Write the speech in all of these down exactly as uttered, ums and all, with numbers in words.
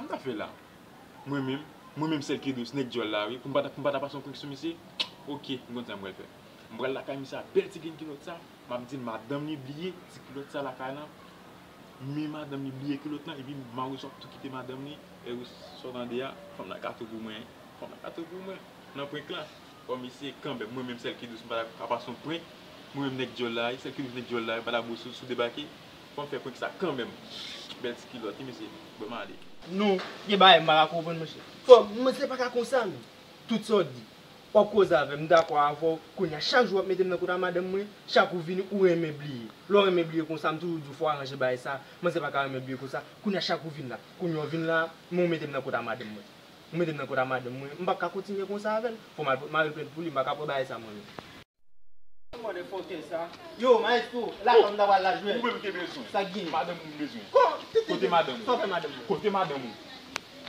Sa fè la? Mwen menm, mwen menm sèl ki dous, nèg djòl la, wi. Pou m pa ta, pou m pa ta pase yon prank sou misye, oke, m konn sa m pral fè. M pral lakay misye a, bèl ti grenn kilòt sa, m ap di l madanm li bliye ti kilòt sa lakay lan. Men madanm li bliye kilòt lan, epi Marisol ap tou kite madanm li, e ou sa w tande a, fanm nan ka tou pou mwen, fanm nan ka tou pou mwen. Nan prank lan, fò misye kanmenm, mwen menm sèl ki dous, m pa ta ka pase yon prank, mwen menm nèg djòl la, sèl ki dous nèg djòl la, m pa ta bosou sou debake, fò m fè prank sa kanmenm. Bèl ti kilòt, wi, mesye, bon, m ale. Non, gen bagay m pa ka konprann, monchè. Fò, monchè, pa ka konsa, non. Tout sa w di. W ap koze avè m, m dakò avè w. Kounye a, chak jou w ap mete m nan kont a madanm mwen, chak ou vini, ou renmen bliye. Lè w renmen bliye konsa, m toujou di w fò w aranje bagay sa, manzè pa ka renmen bliye konsa. Kounye a, chak ou vin la, kounye a w vin la, men w mete m nan kont a madanm mwen. Ou mete m nan kont a madanm mwen, m p ap ka kontinye konsa avè l. Fò m al pot mari l plent pou li, m pa ka pran bagay sa mwen menm. Motherfucker sa. Yo, maestro, la fanm ta pral la jwèt. Ou menm te bezwen. Sa k gen? Madanm ou m bezwen. Kote madanm ou? Sa w fè madanm ou? Kote madanm ou?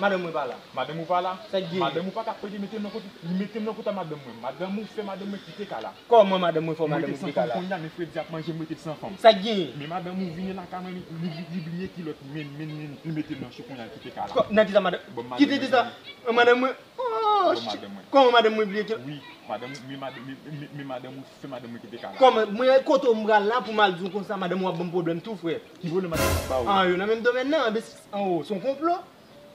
Madanm mwen pa la. Madanm ou pa la? Sa k gen? Madanm ou pa ka pede mete m nan kote, li mete m nan kote a madanm mwen. Madanm ou fè madanm mwen kite kay la. Kòman madanm mwen fè madanm mwen kite kay la? Mwen te san fanm kounye a, men fredi ap manje, mwen te san fanm. Sa k gen? Men madanm ou vini lakay mwen, li, li, li, li bliye kilòt, men, men, men, li mete m nan cho kounye a, li kite kay la. Nan ki sa madanm? Kite de sa. Madanm mwen. Oh, shit. Kòman madanm mwen bliye kilòt? Wi, madanm, men madanm, men, men, men madanm ou fè madanm mwen kite kay la. Kòman? Mwen kote w m pral la pou m al di w konsa, madanm ou ap ban m pwoblèm tou, frè. Ki pwoblèm madanm ou ap ba ou? Ah, yo nan menm domèn nan, anben, oh, se yon konplo.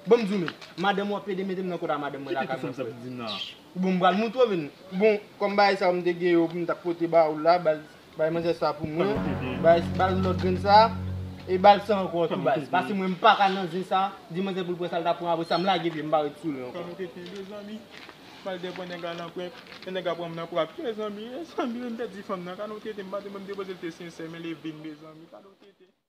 Bon, m di w menm, madanm ou ap pede mete m nan kont a madanm mwen lakay mwen, frè. Ou bon, m pral moutre w, men. Bon, kòm bagay sa yo m te gen yo pou m t ap pote ba ou la, ba l, bay manzè sa pou mwen, bay, ba l lòt grenn sa, e ba l sa ankò tou, baz. Pase mwen, m pa ka nan zen sa, di manzè pou l pran sa l t ap pran, apre sa, m lage pye, m pa ret sou li ankò. Kòman ou te tande, zanmi? M al dèpwen nèg la nan prank, e nèg la pran m nan prank, mezanmi, mezanmi, m pèdi fanm nan, kòman ou te tande, m pa te, mwen m te panse l te sensè, men li vin, mezanmi, kòman ou te tande.